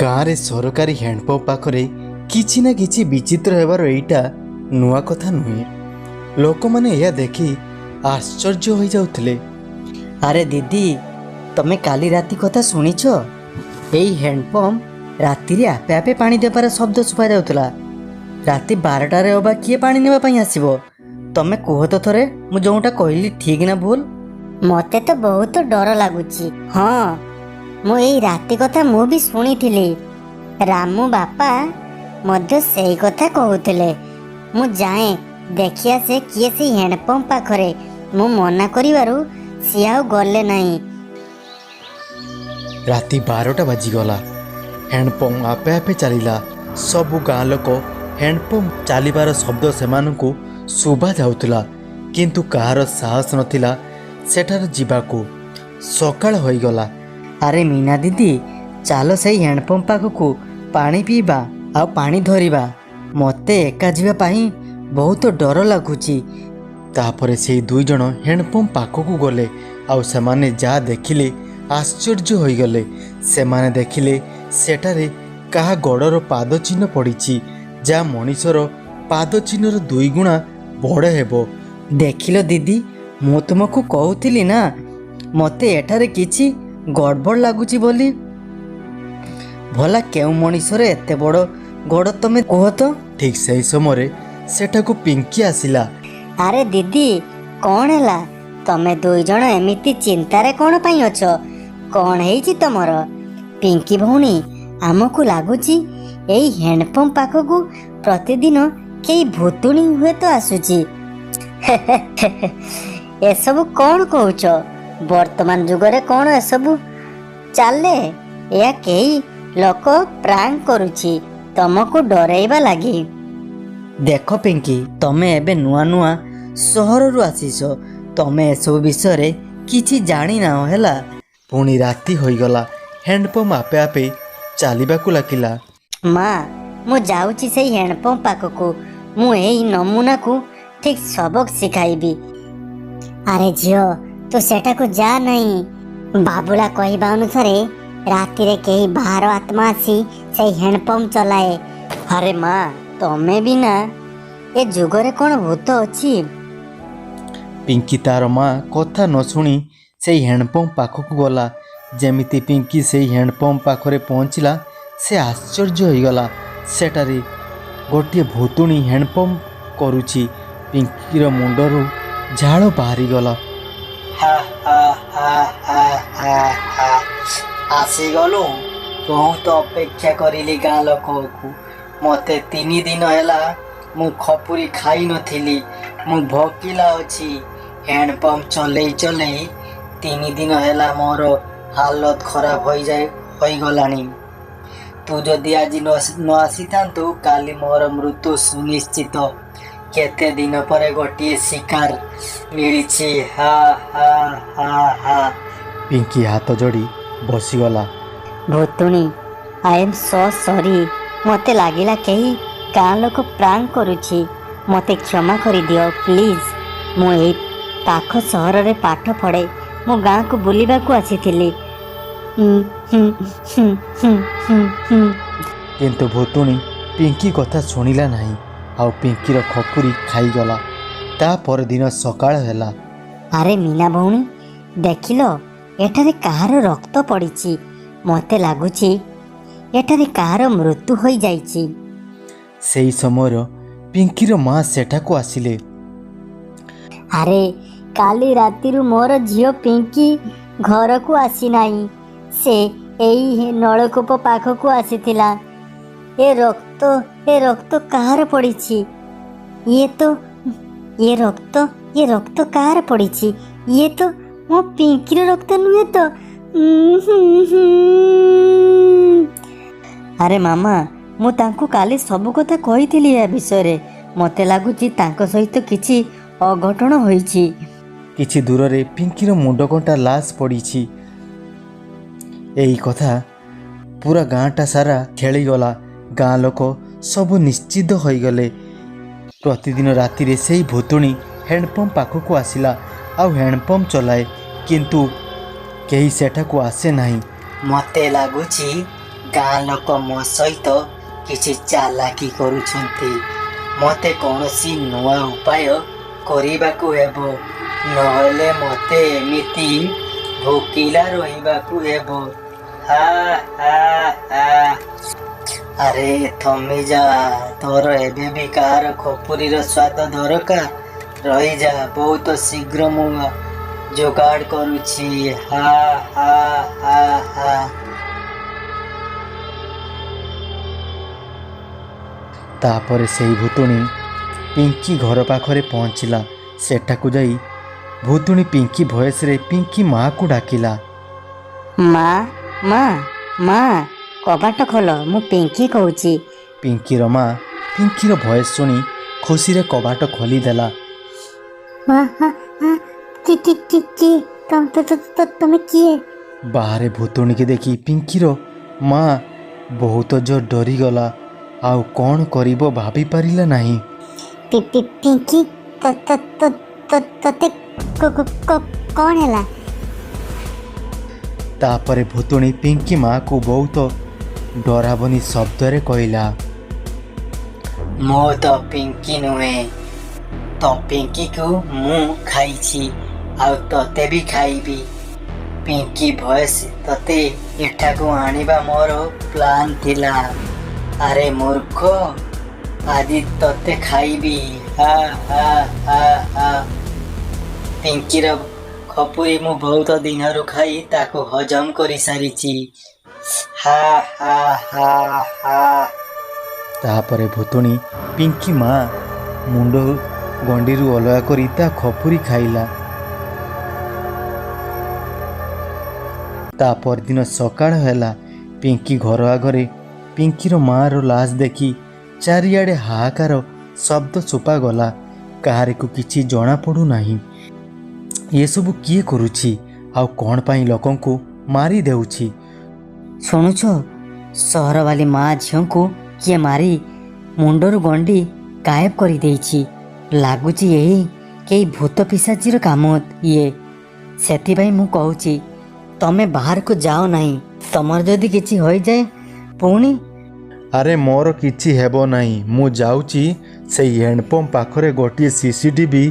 ଗାଁରେ ସରକାରୀ ହ୍ୟାଣ୍ଡପମ୍ପ ପାଖରେ କିଛି ନା କିଛି ବିଚିତ୍ର ହେବାର ଏଇଟା ନୂଆ କଥା ନୁହେଁ। ଲୋକମାନେ ଏହା ଦେଖି ଆଶ୍ଚର୍ଯ୍ୟ ହୋଇଯାଉଥିଲେ। ଆରେ ଦିଦି, ତମେ କାଲି ରାତି କଥା ଶୁଣିଛ? ଏଇ ହ୍ୟାଣ୍ଡପମ୍ପ ରାତିରେ ଆପେ ଆପେ ପାଣି ଦେବାର ଶବ୍ଦ ଶୁଭାଯାଉଥିଲା। ରାତି 12ଟାରେ ଅବା କିଏ ପାଣି ନେବା ପାଇଁ ଆସିବ? ତମେ କୁହ ତ ଥରେ, ମୁଁ ଯେଉଁଟା କହିଲି ଠିକ୍ ନା ଭୁଲ? ମୋତେ ତ ବହୁତ ଡର ଲାଗୁଛି। ହଁ, ମୁଁ ଏଇ ରାତି କଥା ମୁଁ ବି ଶୁଣିଥିଲି। ରାମୁ ବାପା ମଧ୍ୟ ସେଇ କଥା କହୁଥିଲେ। ମୁଁ ଯାଏଁ ଦେଖି ଆସେ କିଏ ସେଇ ହ୍ୟାଣ୍ଡପମ୍ପ ପାଖରେ। ମୁଁ ମନା କରିବାରୁ ସିଏ ଆଉ ଗଲେ ନାହିଁ। ରାତି 12ଟା ବାଜିଗଲା। ହ୍ୟାଣ୍ଡପମ୍ପ ଆପେ ଆପେ ଚାଲିଲା। ସବୁ ଗାଁ ଲୋକ ହ୍ୟାଣ୍ଡପମ୍ପ ଚାଲିବାର ଶବ୍ଦ ସେମାନଙ୍କୁ ଶୁଭା ଯାଉଥିଲା, କିନ୍ତୁ କାହାର ସାହସ ନଥିଲା ସେଠାରେ ଯିବାକୁ। ସକାଳ ହୋଇଗଲା। ଆରେ ମୀନା ଦିଦି, ଚାଲ ସେଇ ହ୍ୟାଣ୍ଡପମ୍ପ ପାଖକୁ, ପାଣି ପିଇବା ଆଉ ପାଣି ଧରିବା। ମୋତେ ଏକା ଯିବା ପାଇଁ ବହୁତ ଡର ଲାଗୁଛି। ତାପରେ ସେଇ ଦୁଇ ଜଣ ହ୍ୟାଣ୍ଡପମ୍ପ ପାଖକୁ ଗଲେ ଆଉ ସେମାନେ ଯାହା ଦେଖିଲେ ଆଶ୍ଚର୍ଯ୍ୟ ହୋଇଗଲେ। ସେମାନେ ଦେଖିଲେ ସେଠାରେ କାହା ଗୋଡ଼ର ପାଦ ଚିହ୍ନ ପଡ଼ିଛି, ଯାହା ମଣିଷର ପାଦ ଚିହ୍ନର ଦୁଇଗୁଣା ବଡ଼ ହେବ। ଦେଖିଲ ଦିଦି, ମୁଁ ତୁମକୁ କହୁଥିଲି ନା ମୋତେ ଏଠାରେ କିଛି ଗଡ଼ବଡ଼ ଲାଗୁଛି ବୋଲି। ଭଲା କେଉଁ ମଣିଷର ଏତେ ବଡ଼ ଗୋଡ଼, ତମେ କୁହ ତ? ଠିକ୍ ସେହି ସମୟରେ ସେଠାକୁ ପିଙ୍କି ଆସିଲା। ଆରେ ଦିଦି, କ'ଣ ହେଲା? ତମେ ଦୁଇ ଜଣ ଏମିତି ଚିନ୍ତାରେ କ'ଣ ପାଇଁ ଅଛ? କ'ଣ ହେଇଛି ତମର? ପିଙ୍କି ଭଉଣୀ, ଆମକୁ ଲାଗୁଛି ଏଇ ହ୍ୟାଣ୍ଡପମ୍ପ ପାଖକୁ ପ୍ରତିଦିନ କେହି ଭୂତୁଣୀ ହୁଏତ ଆସୁଛି। ଏସବୁ କ'ଣ କହୁଛ? ବର୍ତ୍ତମାନ ଯୁଗରେ କ'ଣ ଏସବୁ ଚାଲେ? ଏହା କେହି ଲୋକ ପ୍ରାଙ୍କ କରୁଛି ତମକୁ ଡରେଇବା ଲାଗି। ଦେଖ ପିଙ୍କି, ତମେ ଏବେ ନୂଆ ନୂଆ ସହରରୁ ଆସିଛ, ତମେ ଏସବୁ ବିଷୟରେ କିଛି ଜାଣିନାହ, ହେଲା? ପୁଣି ରାତି ହୋଇଗଲା। ହ୍ୟାଣ୍ଡପମ୍ପ ଆପେ ଆପେ ଚାଲିବାକୁ ଲାଗିଲା। ମା, ମୁଁ ଯାଉଛି ସେଇ ହ୍ୟାଣ୍ଡପମ୍ପ ପାଖକୁ। ମୁଁ ଏଇ ନମୁନାକୁ ଠିକ୍ ସବକ ଶିଖାଇବି। ଆରେ ଝିଅ, ତୁ ସେଠାକୁ ଯା ନାହିଁ। ବାବୁଲା କହିବା ଅନୁସାରେ ରାତିରେ କେହି ବାହାର ଆତ୍ମା ଆସି ସେଇ ହ୍ୟାଣ୍ଡପମ୍ପ ଚଲାଏ। ଆରେ ମା, ତମେ ବି ନା, ଏ ଯୁଗରେ କ'ଣ ଭୂତ ଅଛି? ପିଙ୍କି ତାର ମା କଥା ନ ଶୁଣି ସେଇ ହ୍ୟାଣ୍ଡପମ୍ପ ପାଖକୁ ଗଲା। ଯେମିତି ପିଙ୍କି ସେଇ ହ୍ୟାଣ୍ଡପମ୍ପ ପାଖରେ ପହଞ୍ଚିଲା, ସେ ଆଶ୍ଚର୍ଯ୍ୟ ହୋଇଗଲା। ସେଠାରେ ଗୋଟିଏ ଭୂତୁଣୀ ହ୍ୟାଣ୍ଡପମ୍ପ କରୁଛି। ପିଙ୍କିର ମୁଣ୍ଡରୁ ଝାଳ ବାହାରିଗଲା। ହା ହା ହା ହା ହା ହା, ଆସିଗଲୁ। ବହୁତ ଅପେକ୍ଷା କରିଲି ଗାଁ ଲୋକକୁ। ମୋତେ 3 ଦିନ ହେଲା ମୁଁ ଖପୁରି ଖାଇନଥିଲି। ମୁଁ ଭୋକିଲା ଅଛି। ହ୍ୟାଣ୍ଡପମ୍ପ ଚଲେଇ ଚଲେଇ 3 ଦିନ ହେଲା ମୋର ହାଲତ ଖରାପ ହୋଇଗଲାଣି। ତୁ ଯଦି ଆଜି ନ ଆସିଥାନ୍ତୁ, କାଲି ମୋର ମୃତ୍ୟୁ ସୁନିଶ୍ଚିତ। କେତେ ଦିନ ପରେ ଗୋଟିଏ ଶିକାର ମିଳିଛି। ହା ହା ହା ହା। ପିଙ୍କି ହାତ ଯୋଡ଼ି ବସିଗଲା। ଭୂତୁଣୀ, I am so sorry. ମୋତେ ଲାଗିଲା କେହି ଗାଁ ଲୋକ ପ୍ରାଙ୍କ କରୁଛି। ମୋତେ କ୍ଷମା କରିଦିଅ ପ୍ଲିଜ୍। ମୁଁ ଏଇ ପାଖ ସହରରେ ପାଠ ପଢ଼େ। ମୁଁ ଗାଁକୁ ବୁଲିବାକୁ ଆସିଥିଲି। ହୁଁ ହୁଁ ହୁଁ ହୁଁ ହୁଁ ହୁଁ। କିନ୍ତୁ ଭୂତୁଣୀ ପିଙ୍କି କଥା ଶୁଣିଲା ନାହିଁ ଆଉ ପିଙ୍କିର ଖପୁରି ଖାଇଗଲା। ତା ପରଦିନ ସକାଳ ହେଲା। ଆରେ ମୀନା ଭଉଣୀ, ଦେଖିଲ, ଏଠାରେ କାହାର ରକ୍ତ ପଡ଼ିଛି। ମୋତେ ଲାଗୁଛି ଏଠାରେ କାହାର ମୃତ୍ୟୁ ହୋଇଯାଇଛି। ସେହି ସମୟର ପିଙ୍କିର ମା ସେଠାକୁ ଆସିଲେ। ଆରେ, କାଲି ରାତିରୁ ମୋର ଝିଅ ପିଙ୍କି ଘରକୁ ଆସିନାହିଁ। ସେ ଏଇ ନଳକୂପ ପାଖକୁ ଆସିଥିଲା। ଏ ରକ୍ତ, ଏ ରକ୍ତ କାହାର ପଡ଼ିଛି? ଇଏ ତ, ଇଏ ରକ୍ତ, ଇଏ ରକ୍ତ କାହାର ପଡ଼ିଛି? ଇଏ ତ ମୋ ପିଙ୍କିର ରକ୍ତ ନୁହେଁ ତ? ଉଁ ହୁଁ ହୁଁ। ଆରେ ମାମା, ମୁଁ ତାଙ୍କୁ କାଲି ସବୁ କଥା କହିଥିଲି ଏହା ବିଷୟରେ। ମୋତେ ଲାଗୁଛି ତାଙ୍କ ସହିତ କିଛି ଅଘଟଣ ହୋଇଛି। କିଛି ଦୂରରେ ପିଙ୍କିର ମୁଣ୍ଡକଟା ଲାଶ ପଡ଼ିଛି। ଏହି କଥା ପୁରା ଗାଁଟା ସାରା ଖେଳିଗଲା। ଗାଁ ଲୋକ ସବୁ ନିଶ୍ଚିତ ହୋଇଗଲେ। ପ୍ରତିଦିନ ରାତିରେ ସେଇ ଭୂତୁଣୀ ହ୍ୟାଣ୍ଡପମ୍ପ ପାଖକୁ ଆସିଲା ଆଉ ହ୍ୟାଣ୍ଡପମ୍ପ ଚଲାଏ, କିନ୍ତୁ କେହି ସେଠାକୁ ଆସେ ନାହିଁ। ମୋତେ ଲାଗୁଛି ଗାଁ ଲୋକ ମୋ ସହିତ କିଛି ଚାଲାକି କରୁଛନ୍ତି। ମୋତେ କୌଣସି ନୂଆ ଉପାୟ କରିବାକୁ ହେବ, ନହେଲେ ମୋତେ ଏମିତି ଭୋକିଲା ରହିବାକୁ ହେବ। ହା ହା ହା। ଆରେ ଥମିଯା, ତୋର ଏବେ ବି କାହାର ଖପୁରୀର ସ୍ୱାଦ ଦରକାର? ରହିଯା, ବହୁତ ଶୀଘ୍ର ମୁଁ ଯୋଗାଡ଼ କରୁଛି। ହା ହା ହା ହା। ତାପରେ ସେଇ ଭୂତୁଣୀ ପିଙ୍କି ଘର ପାଖରେ ପହଞ୍ଚିଲା। ସେଠାକୁ ଯାଇ ଭୂତୁଣୀ ପିଙ୍କି ଭଏସରେ ପିଙ୍କି ମାଆକୁ ଡାକିଲା। ମା, ମା, ମା, କବାଟ ଖୋଲ, ମୁଁ ପିଙ୍କି କହୁଛି। ପିଙ୍କିର ମା ପିଙ୍କିର ଭଏସ ଶୁଣି ଖୁସିରେ କବାଟ ଖୋଲିଦେଲା। ମା, କି କି କି କି ତମେ କିଏ? ବାହାରେ ଭୂତୁଣୀକି ଦେଖି ପିଙ୍କିର ମା ବହୁତ ଜୋର ଡରିଗଲା, ଆଉ କ'ଣ କରିବ ଭାବିପାରିଲା ନାହିଁ। ପିଙ୍କି, ତତେ କ'ଣ ହେଲା? ତାପରେ ଭୂତୁଣୀ ପିଙ୍କି ମାଆକୁ ବହୁତ ଡରାବନି ଶବ୍ଦରେ କହିଲା, ମୁଁ ତ ପିଙ୍କି ନୁହେଁ, ତ ପିଙ୍କିକୁ ମୁଁ ଖାଇଛି, ଆଉ ତତେ ବି ଖାଇବି। ପିଙ୍କି ଭଏସ ତତେ ଏଠାକୁ ଆଣିବା ମୋର ପ୍ଲାନ୍ ଥିଲା। ଆରେ ମୂର୍ଖ, ଆଜି ତତେ ଖାଇବି। ହା ହା ହା ହା। ପିଙ୍କିର ଖପୁରୀ ମୁଁ ବହୁତ ଦିନରୁ ଖାଇ ତାକୁ ହଜମ କରିସାରିଛି। ହା ହା ହା ହା। ତାପରେ ଭୂତୁଣୀ ପିଙ୍କି ମା ମୁଣ୍ଡ ଗଣ୍ଡିରୁ ଅଲଗା କରି ତା ଖପୁରୀ ଖାଇଲା। ତା ପରଦିନ ସକାଳ ହେଲା। ପିଙ୍କି ଘର ଆଗରେ ପିଙ୍କିର ମାଆର ଲାଶ ଦେଖି ଚାରିଆଡ଼େ ହାହାକାର ଶବ୍ଦ ଶୁଭାଗଲା। କାହାରିକୁ କିଛି ଜଣାପଡ଼ୁନାହିଁ ଏସବୁ କିଏ କରୁଛି, ଆଉ କ'ଣ ପାଇଁ ଲୋକଙ୍କୁ ମାରି ଦେଉଛି। ଶୁଣୁଛ, ସହରବାଲି ମା ଝିଅଙ୍କୁ କିଏ ମାରି ମୁଣ୍ଡରୁ ଗଣ୍ଡି ଗାୟବ କରିଦେଇଛି। ଲାଗୁଛି ଏହି କେହି ଭୂତ ପିଶାଚୀର କାମ ଇଏ। ସେଥିପାଇଁ ମୁଁ କହୁଛି ତମେ ବାହାରକୁ ଯାଅ ନାହିଁ। ତମର ଯଦି କିଛି ହୋଇଯାଏ ପୁଣି? ଆରେ ମୋର କିଛି ହେବ ନାହିଁ, ମୁଁ ଯାଉଛି ସେଇ ହ୍ୟାଣ୍ଡପମ୍ପ ପାଖରେ ଗୋଟିଏ ସିସିଟିଭି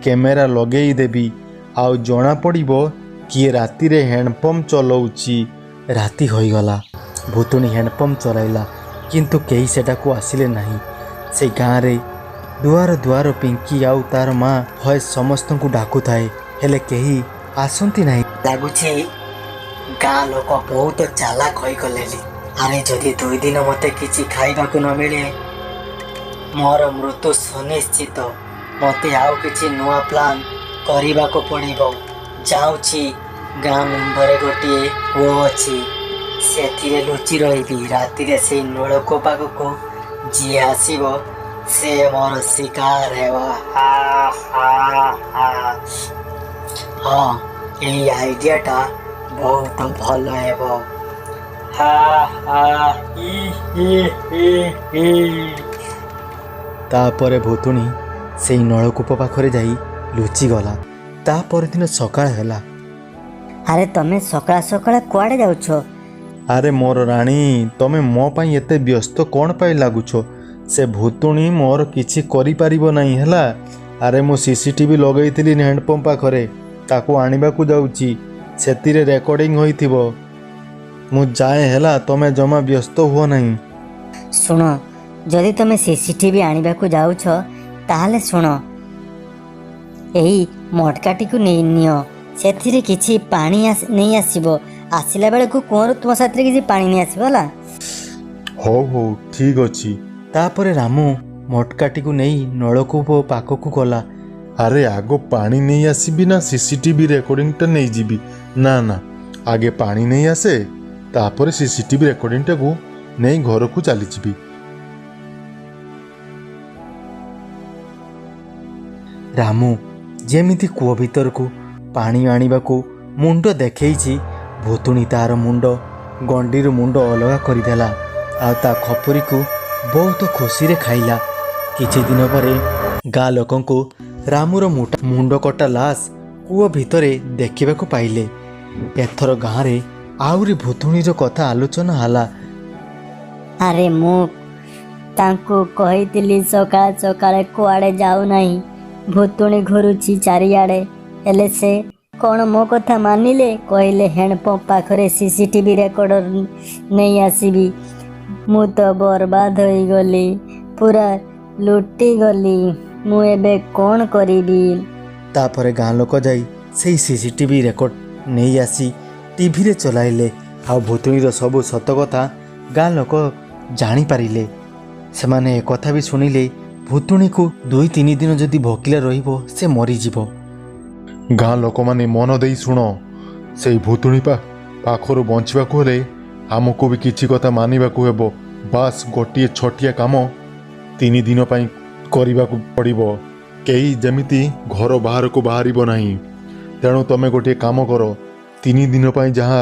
କ୍ୟାମେରା ଲଗେଇ ଦେବି, ଆଉ ଜଣାପଡ଼ିବ କିଏ ରାତିରେ ହ୍ୟାଣ୍ଡପମ୍ପ ଚଲାଉଛି। ରାତି ହୋଇଗଲା। ଭୂତୁଣୀ ହ୍ୟାଣ୍ଡପମ୍ପ ଚଲାଇଲା, କିନ୍ତୁ କେହି ସେଠାକୁ ଆସିଲେ ନାହିଁ। ସେ ଗାଁରେ ଦୁଆର ଦୁଆର ପିଙ୍କି ଆଉ ତାର ମା ଭଏସ ସମସ୍ତଙ୍କୁ ଡାକୁଥାଏ, ହେଲେ କେହି ଆସନ୍ତି ନାହିଁ। ଲାଗୁଛି ଗାଁ ଲୋକ ବହୁତ ଚାଲାକ ହୋଇଗଲେଣି। ଆରେ ଯଦି 2 ଦିନ ମୋତେ କିଛି ଖାଇବାକୁ ନ ମିଳେ, ମୋର ମୃତ୍ୟୁ ସୁନିଶ୍ଚିତ। ମୋତେ ଆଉ କିଛି ନୂଆ ପ୍ଲାନ୍ କରିବାକୁ ପଡ଼ିବ। ଯାଉଛି, ଗାଁ ମୁଣ୍ଡରେ ଗୋଟିଏ କୂଅ ଅଛି, ସେଥିରେ ଲୁଚି ରହିବି। ରାତିରେ ସେଇ ନଳକୂଅ ପାଖକୁ ଯିଏ ଆସିବ ସେ ମୋର ଶିକାର ହେବ। ହା ହା ହା। ହଁ, ଏଇ ଆଇଡ଼ିଆଟା ବହୁତ ଭଲ ହେବ। ହା ହା ହି ହି ହି ହି। ତାପରେ ଭୂତୁଣୀ ସେଇ ନଳକୂପ ପାଖରେ ଯାଇ ଲୁଚିଗଲା। ତା ପରଦିନ ସକାଳ ହେଲା। ଆରେ ତମେ ସକାଳ ସକାଳ କୁଆଡ଼େ ଯାଉଛ? ଆରେ ମୋର ରାଣୀ, ତମେ ମୋ ପାଇଁ ଏତେ ବ୍ୟସ୍ତ କ'ଣ ପାଇଁ ଲାଗୁଛ? ସେ ଭୂତୁଣୀ ମୋର କିଛି କରିପାରିବ ନାହିଁ ହେଲା। ଆରେ ମୁଁ ସିସିଟିଭି ଲଗେଇଥିଲି ହ୍ୟାଣ୍ଡପମ୍ପ ପାଖରେ, ତାକୁ ଆଣିବାକୁ ଯାଉଛି, ସେଥିରେ ରେକର୍ଡ଼ିଂ ହୋଇଥିବ। ମୁଁ ଯାଏ ହେଲା, ତମେ ଜମା ବ୍ୟସ୍ତ ହୁଅ ନାହିଁ। ଶୁଣ, ଯଦି ତମେ ସିସିଟିଭି ଆଣିବାକୁ ଯାଉଛ ତାହେଲେ ଶୁଣ, ଏଇ ମଟକାଟିକୁ ନେଇ ନିଅ, ସେଥିରେ କିଛି ପାଣି ନେଇ ଆସିବ। ଆସିଲା ବେଳକୁ କୂଅରୁ ତୁମ ସାଥିରେ କିଛି ପାଣି ନେଇ ଆସିବ ହେଲା। ହଉ ହଉ, ଠିକ୍ ଅଛି। ତାପରେ ରାମୁ ମଟକାଟିକୁ ନେଇ ନଳକୂପ ପାଖକୁ ଗଲା। ଆରେ ଆଗ ପାଣି ନେଇ ଆସିବି ନା ସିସିଟିଭି ରେକର୍ଡ଼ିଂଟା ନେଇଯିବି? ନା ନା, ଆଗେ ପାଣି ନେଇ ଆସେ, ତାପରେ ସିସିଟିଭି ରେକର୍ଡ଼ିଂଟାକୁ ନେଇ ଘରକୁ ଚାଲିଯିବି। ରାମୁ ଯେମିତି କୂଅ ଭିତରକୁ ପାଣି ଆଣିବାକୁ ମୁଣ୍ଡ ଦେଖେଇଛି, ଭୂତୁଣୀ ତାର ମୁଣ୍ଡ ଗଣ୍ଡିରୁ ମୁଣ୍ଡ ଅଲଗା କରିଦେଲା, ଆଉ ତା ଖପୁରୀକୁ ବହୁତ ଖୁସିରେ ଖାଇଲା। କିଛି ଦିନ ପରେ ଗାଁ ଲୋକଙ୍କୁ ରାମୁର ମୁଣ୍ଡ କଟା ଲାଶ କୂଅ ଭିତରେ ଦେଖିବାକୁ ପାଇଲେ। ଏଥର ଗାଁରେ ଆହୁରି ଭୂତୁଣୀର କଥା ଆଲୋଚନା ହେଲା। ଆରେ ମୁଁ ତାଙ୍କୁ କହିଥିଲି ସକାଳେ ସକାଳେ କୁଆଡ଼େ ଯାଉନାହିଁ, ଭୂତୁଣୀ ଘୁରୁଛି ଚାରିଆଡ଼େ। ହେଲେ ସେ କ'ଣ ମୋ କଥା ମାନିଲେ? କହିଲେ ହ୍ୟାଣ୍ଡପମ୍ପ ପାଖରେ ସିସିଟିଭି ରେକର୍ଡ଼ର ନେଇ ଆସିବି। ମୁଁ ତ ବର୍ବାଦ ହୋଇଗଲି, ପୁରା ଲୁଟିଗଲି। ମୁଁ ଏବେ କ'ଣ କରିବି? ତାପରେ ଗାଁ ଲୋକ ଯାଇ ସେଇ ସିସିଟିଭି ରେକର୍ଡ଼ ନେଇ ଆସି ଟିଭିରେ ଚଲାଇଲେ, ଆଉ ଭୂତୁଣୀର ସବୁ ସତ କଥା ଗାଁ ଲୋକ ଜାଣିପାରିଲେ। ସେମାନେ ଏକଥା ବି ଶୁଣିଲେ, ଭୂତୁଣୀକୁ 2-3 ଦିନ ଯଦି ଭୋକିଲା ରହିବ, ସେ ମରିଯିବ। ଗାଁ ଲୋକମାନେ ମନ ଦେଇ ଶୁଣ, ସେଇ ଭୂତୁଣୀ ପାଖରୁ ବଞ୍ଚିବାକୁ ହେଲେ ଆମକୁ ବି କିଛି କଥା ମାନିବାକୁ ହେବ। ବାସ୍, ଗୋଟିଏ ଛୋଟିଆ କାମ 3 ଦିନ ପାଇଁ କରିବାକୁ ପଡ଼ିବ। କେହି ଯେମିତି ଘର ବାହାରକୁ ବାହାରିବ ନାହିଁ। ତେଣୁ ତମେ ଗୋଟିଏ କାମ କର, 3 ଦିନ ପାଇଁ ଯାହା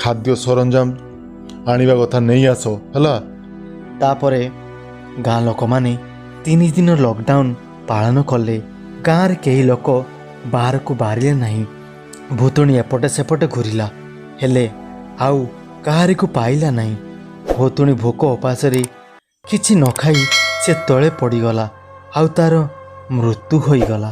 ଖାଦ୍ୟ ସରଞ୍ଜାମ ଆଣିବା କଥା ନେଇ ଆସ, ହେଲା? ତାପରେ ଗାଁ ଲୋକମାନେ 3 ଦିନ ଲକଡାଉନ୍ ପାଳନ କଲେ। ଗାଁରେ କେହି ଲୋକ ବାହାରକୁ ବାହାରିଲେ ନାହିଁ। ଭୂତୁଣୀ ଏପଟେ ସେପଟେ ଘୁରିଲା, ହେଲେ ଆଉ କାହାରିକୁ ପାଇଲା ନାହିଁ। ଭୂତୁଣୀ ଭୋକ ଉପାସରେ କିଛି ନ ଖାଇ ସେ ତଳେ ପଡ଼ିଗଲା, ଆଉ ତାର ମୃତ୍ୟୁ ହୋଇଗଲା।